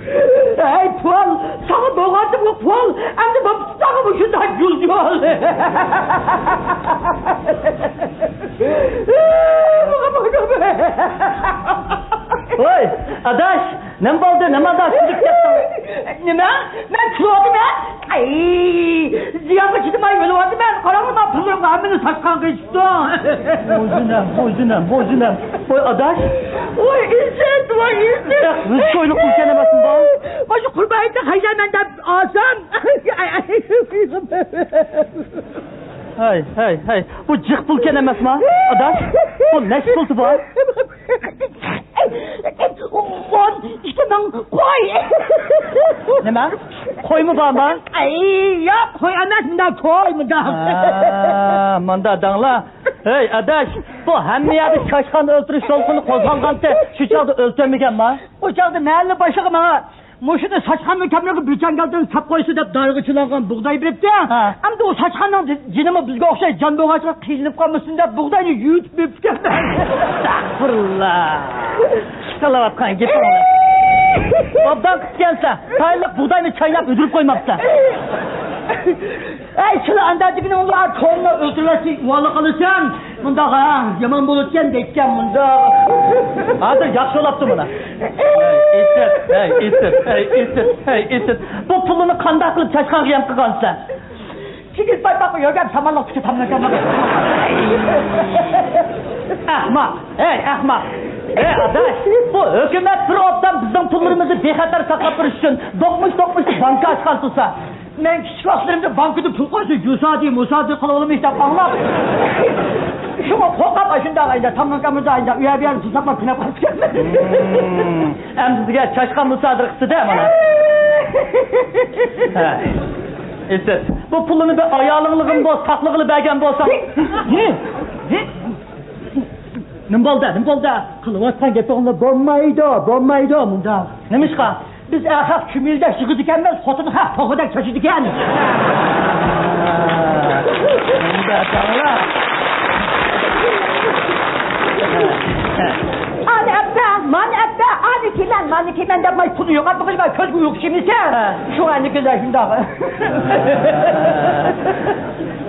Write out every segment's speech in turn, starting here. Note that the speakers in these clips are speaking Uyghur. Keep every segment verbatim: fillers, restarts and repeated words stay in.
ھەي پۇل، ساڭا بولغانچە بۇ پۇل، ئەمدى بولۇپتۇ ساڭا مۇشۇنداق جۇل-جۇل. ۋاي ئاداش، نېمە بولدى؟ نېمە ئاداش، كۈلۈپ كەتتىڭ؟ نېمە؟ مەن كۈلۈۋاتىمەن؟ ئەي، زىيانغا چىدىماي ئۆلۈۋاتىمەن. قاراڭلار، مانا پۇللىرىمنىڭ ھەممىسى ساچقان قېچىپتۇ. بوزۇنەم، بوزۇنەم، بوزۇنەم. ۋاي ئاداش. ۋاي ئىززەت، ۋاي ئىززەت. ئېھ، بىز تويلۇق پۇلكەن ئەمەسمۇ بۇ؟ مانا شۇ قۇربان ھېيتتا خەجلەيمەن دەپ ئالسام. ھەي، ھەي، ھەي، بۇ جىق پۇلكەن ئەمەسمۇ ئاداش؟ بۇ نەچچە پۇلتى بۇ؟ ئون ئىككى مىڭ قوي. نېمە؟ قويمۇ بارمۇ؟ ئەي، ياق، قوي ئەمەس، مۇنداق قوي، مۇنداق. ھە، مۇنداق دەڭلار. ھەي ئاداش، بۇ ھەممە يەردە چاشقان ئۆلتۈرۈش دولقۇنى قوزغالغانتى، شۇ چاغدا ئۆلتۈرمىگەنما؟ ئۇ چاغدا مەھەللە باشلىقى ماڭا مۇشۇنى ساچقاننىڭ كەمرىكى بىر چاڭگالدىن ساپ قويسا دەپ دارغا چىلانغان بۇغداي بېرىپتۇ. ھە. ئەمدى ئۇ ساچقاننىڭ جى-، جېنىمۇ بىزگە ئوخشاش جان بولغاچقا قىينىلىپ قالمىسۇن دەپ بۇغداينى يۇيۇتۇپ بېرىپتىكەن. ئەستەغپۇرۇللا. قىلىۋاتقان گېپىڭنى. ئوبدان قىپتىكەنسەن. تايىنلىق بۇغداينى چايناپ ھۈدۈرۈپ قويماپسەن. ئەي، سىلە ئانداق دېگىنىڭلار، كونىنى ئۆلتۈرۈۋەتسە ئۇۋالىغا قالىسەن. مۇنداق، ھە، يامان بولىدىكەن دەيدىكەن مۇنداق. ھازىر ياخشى بولاپتۇ مانا. ھەي ئىسىت، ھەي ئىسىت، ھەي ئىسىت، ھەي ئىسىت. بۇ پۇلنى قانداق قىلىپ چاشقانغا يەم قىلغانسەن؟ چىگىز پايپاققا يۆگەپ سامانلىق تۇتۇپ تاملىغان. ئەخمەق، ھەي ئەخمەق. ھەي ئاداش، بۇ ھۆكۈمەت بىر ئوبدان بىزنىڭ پۇللىرىمىزنى بىخەتەر ساقلاپ تۇرۇش ئۈچۈن دوقمۇش دوقمۇش بانكا ئاچقان تۇرسا. مەن كىچىك ۋاقىتلىرىمدا بانكىدا پۇل قويسا، جۇسادى، مۇسادى قىلىۋالىمىش دەپ ئاڭلاپ. شۇڭا قورقۇپ ئاشۇنداق ئايدا، تاملىقامىزدا ئايدا، ئۇيا بۇيا پۇل ساقلاپ كېلىپ قالسا. ئەمدى سىزگە چاشقان مۇسادىرە قىلسىدە، مانا. ھە. ئىسىت، بۇ پۇلنى بىر ئايالىڭلىغىمۇ ساقلىغىلى بەرگەن بولساڭ. نېمە بولدى، نېمە بولدى؟ قىلىۋاتقان گېپىڭلار بولمايدۇ، بولمايدۇ مۇنداق. نېمىشقا؟ بىز ئەر خەق چۈمۈلىدەك يىغىدىكەنمىز، خوتۇن خەق توخۇدەك چاچىدىكەن. ئانى ئەپتە، مانى ئەپتە، ئانى كىمەن، مانى كىمەن دەپ ماي پۇلنى يوقاتمىغىچ ماي كۆزگە ئۇيقۇ چىمىسە. شۇ ئەنە كۆزلەر شۇنداق.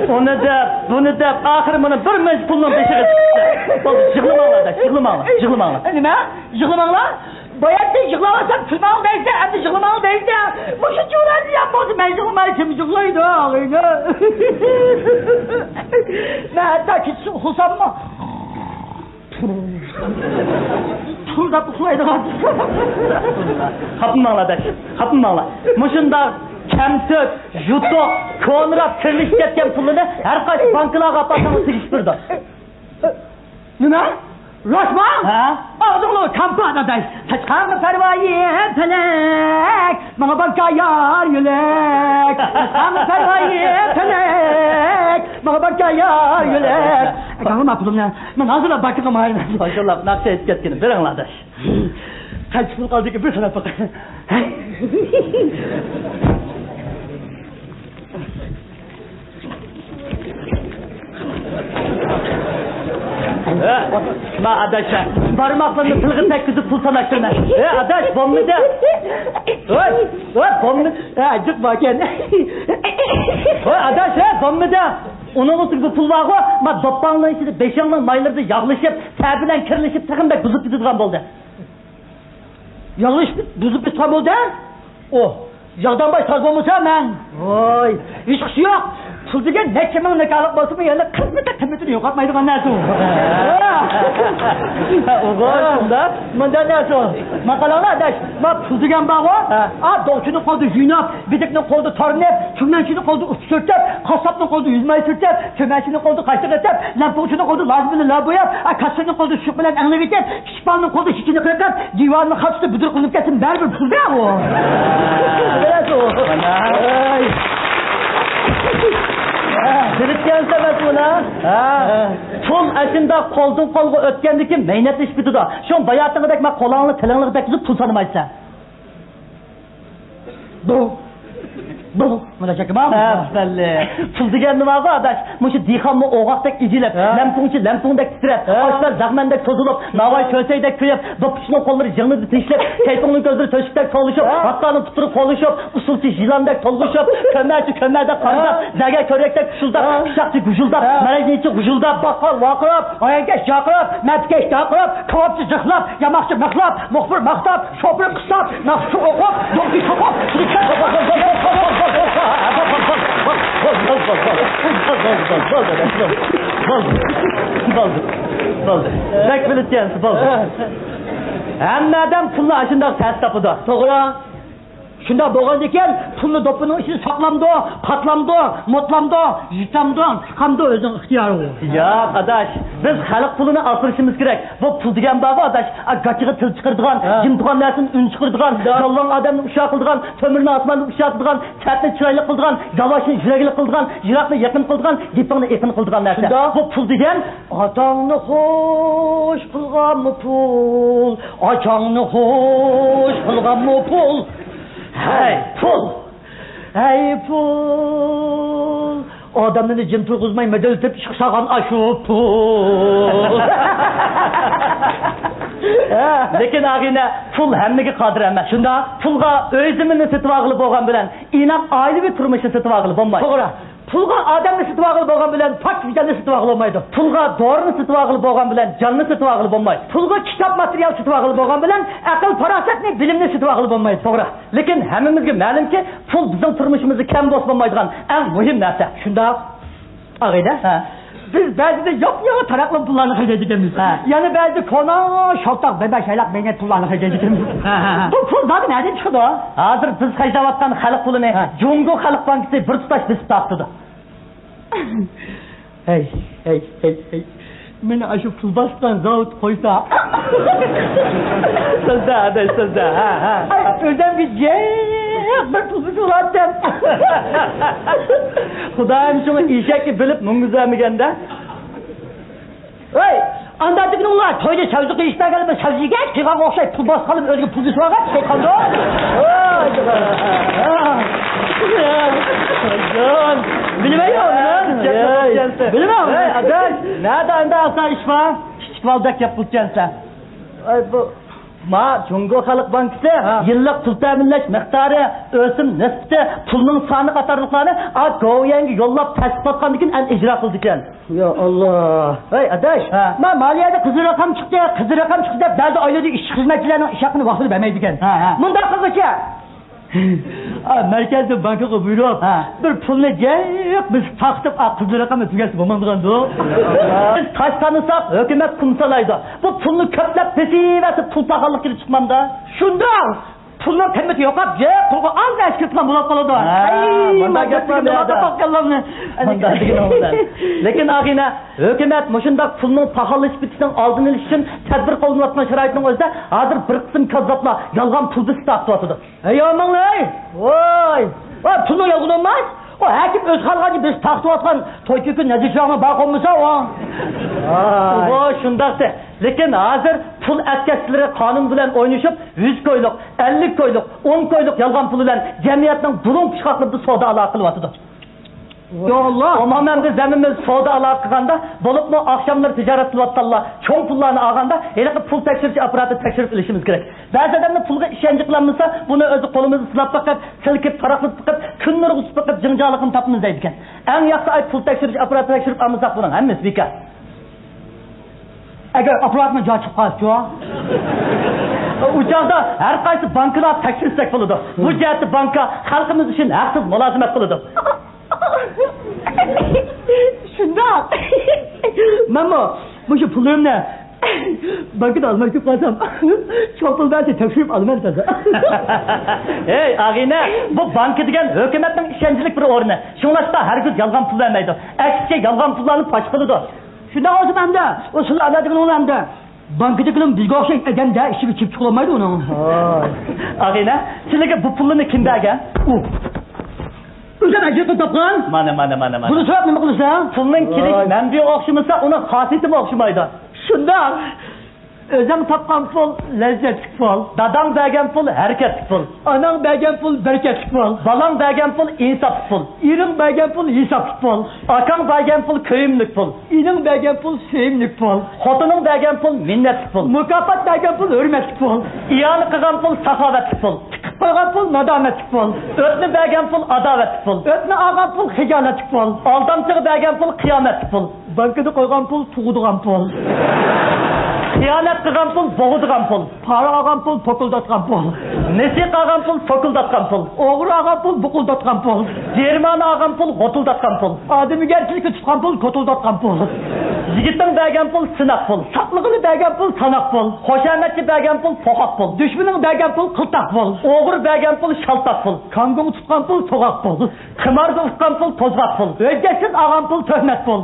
ئۇنى دەپ، بۇنى دەپ، ئاخىرى مانا بىر مۇنچە پۇلنىڭ بېشىغا چىقتى. بولدى، يىغلىماڭلار، يىغلىماڭلار، يىغلىماڭلار. نېمە؟ يىغلىماڭلار؟ باياتتىن يىغلاۋاتسام كۈلمەڭ دەيسەن، ئەمدى يىغلىماڭ دەيسەن. مۇشۇ جۇۋلاننى يەپ بولسا مەن يىغلىماي كىم يىغلايدۇ؟ مەن ھەتتا كېچىسى ئۇخلىساممۇ تۇرداپ ئۇخلايدىغان. خاپىماڭلار ئاداش، خاپىماڭلار. مۇشۇنداق كەمتۈك، يۇتۇق، كونىراپ، كىرلىشىپ كەتكەن پۇلنى ھەر قايسى بانكىلارغا ئاپارسىڭىز تېگىشىپ بېرىدۇ. نېمە؟ راستمۇ؟ ھە؟ ئاغزىڭلار كامپان ئاداش. چاشقانغا پەرۋايى پەلەك، ماڭا بانكا يار يۆلەك. چاشقانغا پەرۋايى پەلەك، ماڭا بانكا يار يۆلەك. ئەگەر ما پۇلۇمنى، مەن ھازىرلا بانكىغا ماڭايمەن. باشلاپ ناخشا ئېيتىپ كەتكىنى بېرىڭلار ئاداش. قانچە پۇل قالدىكىن بىر ساناپ باقاي. ھە، ما ئاداش، بارماقلىرىمنى تىلغا تەگكۈزۈپ پۇل ساناپ تۇرىمەن. ھە ئاداش، بولمىدى. ھوي، ھوي، بولمىدى. ھە، جىق باركەن. ھوي ئاداش، ھە، بولمىدى. ئۇنىڭ ئۈستىگە بۇ پۇل بارغۇ، ما دوپپاڭنىڭ ئىچىدە بېشىڭنىڭ مايلىرىدا ياغلىشىپ، تەر بىلەن كىرلىشىپ، تېخىمۇ بەك بۇزۇپ كېتىدىغان بولدى. ياغلىشىپ بۇزۇپ كېتىدىغان بولدى. ئۇ ياغدانباي ساز بولمىسا مەن. ۋاي، ھېچقىسى يوق. پۇل دېگەن نەچچە مىڭ نىكاھلىق بولسىمۇ، يەنە قىممىتى قىممىتىنى يوقاتمايدىغان نەرسە ئۇ. ئۇغۇر، شۇنداق. مۇنداق نەرسە ئۇ. ماقالاڭلار ئاداش، ما پۇل دېگەن بارغۇ. ھە. ئا، دوغچىنى قولدا يۇيناپ، بېدىكنى قولدا تارىنىپ، كۈرمەنچىنى قولدا ئۇچ سۈرتۈپ، قاسساپنى قولدا يۈز ماي سۈرتۈپ، كۆمەچنى قولدا قاچىلىق ئېتىپ، لەمپۇچىنى قولدا لاژ بىلەن لاژ بوياپ، ئا، كاسسىرنى قولدا شۇ بىلەن ئەڭلىۋېتىپ، ئىشپالنىڭ قولىدا شېكىنى قىرقىپ، دىۋاننى قاتتىق بۇدرۇق قىلىپ كەتسىمۇ بەرىبىر پۇل-دە ئۇ. بىلىسىز ئۇ. بىلىپ كەلسە مەسئۇل، ھە؟ ھە. پۇل ئاشۇنداق قولدىن قولغا ئۆتكەندىن كېيىن مەينەتلىشىپ كېتىدۇ. شۇڭا باياتىنقىدەك مانا قولۇڭنى تىلىڭنى تەگكۈزۈپ پۇل سانىمايسەن. بۇ. بۇ، مۇنداق چەكمە. ھە، بەللى. پۇل دېگەن نېمە بۇ، ئاداش؟ مۇشۇ دېھقانمۇ ئوغاقتەك ئېزىلىپ، ھە. لەمپۇڭچى لەمپۇڭدەك تىترەپ، ھە. ئاشلار لەغمەندەك توزۇلۇپ، ناۋاي كۆسەيدەك كۆيۈپ، دوپپىچىنىڭ قوللىرى جىڭنىدە تېشىلىپ، كەيپىڭنىڭ كۆزلىرى تۆشۈكتەك تولۇشۇپ، ھە. ھاتتانىڭ پۇتلىرى قولىشىپ، ئۇسسۇلچى يىلاندەك تولغىشىپ، كۆمەچى كۆمەدەك قارىداپ، ھە. زەگە كۆرەكتەك پۇشۇلداپ، ھە. پىچاقچى گۇژۇلداپ، ھە. مەرەجنىچى غۇژۇلداپ، باققال ۋارقىراپ، ھايانكەش جارقىراپ، مەپكەش دارقىراپ، كاۋاپچى جىقلاپ، ياماقچى مىخلاپ، مۇخبىر ماختاپ، شوپۇر قىستاپ، ناخشىچى ئوقۇپ، دوپپى چوقۇپ، بولدى، بولدى، بەك بىلىدىكەنسىز، بولدى. ھەممە ئادەم پۇلنى ئاشۇنداق تەس تاپىدۇ. توغرا. شۇنداق بولغاندىكىن، پۇلنى دوپپىنىڭ ئىچىدە ساقلامدۇ، قاتلامدۇ، مۇتلامدۇ، يۇتامدۇ، چىقامدۇ، ئۆزىنىڭ ئىختىيارى. ياق، ئاداش، بىز خەلق پۇلىنى ئاسرىشىمىز كېرەك. بۇ پۇل دېگەن بارغۇ، ئاداش، ئا، گاچىغا تىل چىقىرىدىغان، ھە. جىم تۇرغان نەرسىنى ئۈن چىقىرىدىغان، شۇنداق. يالغان ئادەمنى ئۇششاق قىلىدىغان، تۆمۈرنى ئاسماندا ئۇششاق قىلىدىغان، چەتنى چىرايلىق قىلىدىغان، ياۋاشنى يۈرەكلىك قىلىدىغان، يىراقنى يېقىن قىلىدىغان، گېپىڭنى ئېقىن قىلىدىغان نەرسە. شۇنداق. بۇ پۇل دېگەن. ئاتاڭنى خوش قىلغانمۇ پۇل، ئاچاڭنى خوش قىلغانمۇ پۇل. ھەي، پۇل! ھەي، پۇل! ئادەملەرنى جىم تۇرغۇزماي مىدىرلىتىپ ئىشقا سالغان ئاشۇ پۇل. لېكىن، ئاغىنە، پۇل ھەممىگە قادىر ئەمەس. شۇنداق. پۇلغا ئۆي زېمىننى سېتىۋالغىلى بولغان بىلەن، ئىناق ئائىلىۋى تۇرمۇشنى سېتىۋالغىلى بولمايدۇ. توغرا. پۇلغا ئادەمنى سېتىۋالغىلى بولغان بىلەن پاك ۋىجداننى سېتىۋالغىلى بولمايدۇ. پۇلغا دورىنى سېتىۋالغىلى بولغان بىلەن جاننى سېتىۋالغىلى بولمايدۇ. پۇلغا كىتاب ماتېرىيال سېتىۋالغىلى بولغان بىلەن ئەقىل-پاراسەتنى، بىلىمنى سېتىۋالغىلى بولمايدۇ. توغرا. لېكىن ھەممىمىزگە مەلۇمكى، پۇل بىزنىڭ تۇرمۇشىمىزدا كەم بولسا بولمايدىغان ئەڭ مۇھىم نەرسە. شۇنداق. ئاغىنە، ھە. بىز بەزىدە ياپياڭى تاراقلىما پۇللارنى خەجلەيدىكەنمىز. ھە. يەنە بەزىدە كونا، شالتاق، بەبەش، ھەيلاق، مەينەت پۇللارنى خەجلەيدىكەنمىز. ھە، ھە، ھە. بۇ پۇل زادى نەدىن چىقىدۇ؟ ھازىر بىز خەجلەۋاتقان خەلق پۇلىنى، ھە. جۇڭگو خەلق بانكىسى بىر تۇتاش بېسىپ تارقىتىدۇ. ھەي، ھەي، ھەي، ھەي. مېنى ئاشۇ پۇل باسقان زاۋۇت قويسا. سۆزدە، ئاداش، سۆزدە. ھە، ھە. ئاي، ئۆزۈمگە جىق بىر پۇل بېسىۋالاتتىم. خۇدايىم شۇڭا ئېشەككە بىلىپ مىنگۈزەرمىگەندە. ھەي، ئانداق دېگىنىڭلار، تويدا سەۋزە قىيىشتىن كېلىپ سەۋزىگە قىيغانغا ئوخشاش پۇل باسقانلار ئۆزىگە پۇل بېسىۋالغان چىقىپ قالدى. بىلمەيمەن. بىلمەيمەن. ھەي، ئاداش، نەدە ئانداق ئاسان ئىش بار؟ كىچىك بالىدەك گەپ قىلىپسەن. ئاي، بۇ ما جۇڭگو خەلق بانكىسى ھە. يىللىق پۇل تەمىنلەش مىقدارى، ئۆسۈم نىسبىتى، پۇلنىڭ سانى قاتارلىقلارنى ئا گوۋۇيۈەنگە يوللاپ تەستىقلاتقاندىن كېيىن ئەنە ئىجرا قىلىدىكەن. يا ئاللا. ھەي، ئاداش، ھە. ما مالىيەدە قىزىل رەقەم چىقتى، قىزىل رەقەم چىقتى دەپ، بەزى ئايلاردا ئىشچى-خىزمەتچىلەرنىڭ ئىش ھەققىنى ۋاقتىدا بەرمەيدىكەن. ھە، ھە. مۇنداق قىلغۇچە. ئا، مەركەزدىن بانكىغا بۇيرۇپ، ھە. بىر پۇلنى جىق بېسىپ تارقىتىپ، ئا، قىزىل رەقەمنى تۈگەتسە بولمامدىغاندۇ؟ بىز تاش سانىساق، ھۆكۈمەت قۇم سالايدۇ. بۇ پۇلنى كۆپلەپ بېسىۋەرسە، پۇل پاخاللىق كېلىپ چىقمامدا؟ شۇنداق. پۇلنىڭ قىممىتى يوقاپ، جىق پۇلغا ئاز نەرسە كېلىپ بولۇپ قالىدۇ. ھە، ئەي، مۇنداق گەپ بار. لېكىن ئاغىنە، ھۆكۈمەت مۇشۇنداق پۇلنىڭ پاخاللىشىپ كېتىشىنىڭ ئالدىنى ئېلىش ئۈچۈن تەدبىر قوللىنىۋاتقان شارائىتنىڭ ئۆزىدە ھازىر بىر قىسىم كاززاپلار يالغان پۇل بېسىپ تارقىتىۋاتىدۇ. ھەي، ئامانلىق! ۋاي! ۋاي، پۇلنىڭ يالغىنى بولماس! ئۇ ھەركىم ئۆز خالىغانچە بېسىپ تارقىتىۋاتقان توي كۈن نەزىر چىراغنىڭ بار قولمىسا ئۇ. ۋاي. ئۇ شۇنداقتى. لېكىن ھازىر پۇل ئەتكەسچىلىرى قانۇن بىلەن ئوينىشىپ، يۈز كويلۇق، ئەللىك كويلۇق، ئون كويلۇق يالغان پۇل بىلەن جەمئىيەتنىڭ بۇلۇڭ پۇچقاقلىرىدا سودا ئالاقە قىلىۋاتىدۇ. يا ئاللا! ئومۇمەن بىز ھەممىمىز سودا ئالاقە قىلغاندا، بولۇپمۇ ئاخشاملىرى تىجارەت قىلىۋاتقانلار چوڭ پۇللارنى ئالغاندا، ھېلىقى پۇل تەكشۈرۈش ئاپپاراتىنى تەكشۈرۈپ ئېلىشىمىز كېرەك. بەزى ئادەملەر پۇلغا ئىشەنچ قىلالمىسا، بۇنى ئۆزى قولىمىزدا سىلاپ بېقىپ، سىلكىپ، تاراقلىتىپ بېقىپ، كۈن نۇرغا تۇتۇپ بېقىپ، جىڭجالىقىنى تاپىمىز دەيدىكەن. ئەڭ ياخشى ئاي پۇل تەكشۈرۈش ئاپپاراتى تەكشۈرۈپ ئالمىساق، بۇنىڭ ھەممىسى بىكار. ئەگەر ئاپپاراتنىڭ جايى چىقىپ قالسىچۇ؟ ئۇ چاغدا ھەر قايسى بانكىلار تەكشۈرسەك بولىدۇ. بۇ جەھەتتە بانكا خەلقىمىز ئۈچۈن ھەقسىز مۇلازىمەت قىلىدۇ. شۇنداق. مەنمۇ مۇشۇ پۇللىرىمنى بانكىدا ئالماي كېلىپ قالسام، چوڭ پۇل بەرسە تەكشۈرۈپ ئالىمەن تازا. ھەي، ئاغىنە، بۇ بانكا دېگەن ھۆكۈمەتنىڭ ئىشەنچلىك بىر ئورنى. شۇڭلاشقا ھەرگىز يالغان پۇل بەرمەيدۇ. ئەكسىچە يالغان پۇللارنى پاش قىلىدۇ. شۇنداق بولسىمۇ ئەمدى، ئۇ سىلەر ئادەتتىكىنىڭلار ئەمدى. بانكىدىكىلەرمۇ بىزگە ئوخشاش ئادەمدە، ئىچىگە كىرىپ چىقىۋالمايدۇ ئۇنىڭ. ھاي. ئاغىنە، سىلىگە بۇ پۇللارنى كىم بەرگەن؟ ئۇ. ئۆزۈم ئەجىر قىلىپ تاپقان. مانا، مانا، مانا، مانا. بۇنى سوراپ نېمە قىلىسەن؟ پۇلنىڭ كېلىش ھاي. مەنبىيىگە ئوخشىمىسا، ئۇنىڭ خاسىيىتىمۇ ئوخشىمايدۇ. شۇنداق. ئۆزۈڭ تاپقان پۇل لەززەتلىك پۇل. داداڭ بەرگەن پۇل ھەرىكەتلىك پۇل. ئاناڭ بەرگەن پۇل بەرىكەتلىك پۇل. بالاڭ بەرگەن پۇل ئىنساپلىق پۇل. ئېرىڭ بەرگەن پۇل ھېسابلىق پۇل. ئاكاڭ بەرگەن پۇل كۆيۈملۈك پۇل. ئىنىڭ بەرگەن پۇل سۆيۈملۈك پۇل. خوتۇنۇڭ بەرگەن پۇل مىننەتلىك پۇل. مۇكاپات بەرگەن پۇل ھۆرمەتلىك پۇل. ئىئانە قىلغان پۇل ساخاۋەتلىك پۇل. تىقىپ قويغان پۇل نادامەتلىك پۇل. ئۆتنە بەرگەن پۇل ئاداۋەتلىك پۇل. ئۆتنە ئالغان پۇل خىجالەتلىك پۇل. ئالدامچىغا بەرگەن پۇل قىيامەتلىك پۇل. بانكىدا قويغان پۇل تۇغىدىغان پۇل. خىيانەت قىلغان پۇل بوغىدىغان پۇل. پارا ئالغان پۇل پوكۇلداتقان پۇل. نېسى قالغان پۇل سوكۇلداتقان پۇل. ئوغرى ئالغان پۇل بۇقۇلداتقان پۇل. جەرىمانە ئالغان پۇل غوتۇلداتقان پۇل. ئادىمىگەرچىلىككە تۇتقان پۇل كوتۇلداتقان پۇل. يىگىتىڭ بەرگەن پۇل سىناق پۇل. ساقلىغىلى بەرگەن پۇل ساناق پۇل. خۇشامەتچى بەرگەن پۇل پوقاق پۇل. دۈشمىنىڭ بەرگەن پۇل قىلتاق پۇل. ئوغرى بەرگەن پۇل شالتاق پۇل. كاڭگوڭ تۇتقان پۇل توغاق پۇل. قىماردا ئۇتقان پۇل توزغاق پۇل. ھۆججەتسىز ئالغان پۇل تۆھمەت پۇل.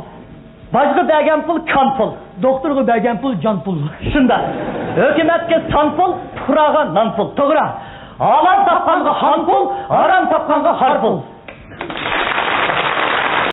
باجغا بەرگەن پۇل كان پۇل. دوختۇرغا بەرگەن پۇل جان پۇل. شۇنداق. ھۆكۈمەتكە سان پۇل، پۇقراغا نان پۇل. توغرا. ھالال تاپقانغا خان پۇل، ھارام تاپقانغا خار پۇل.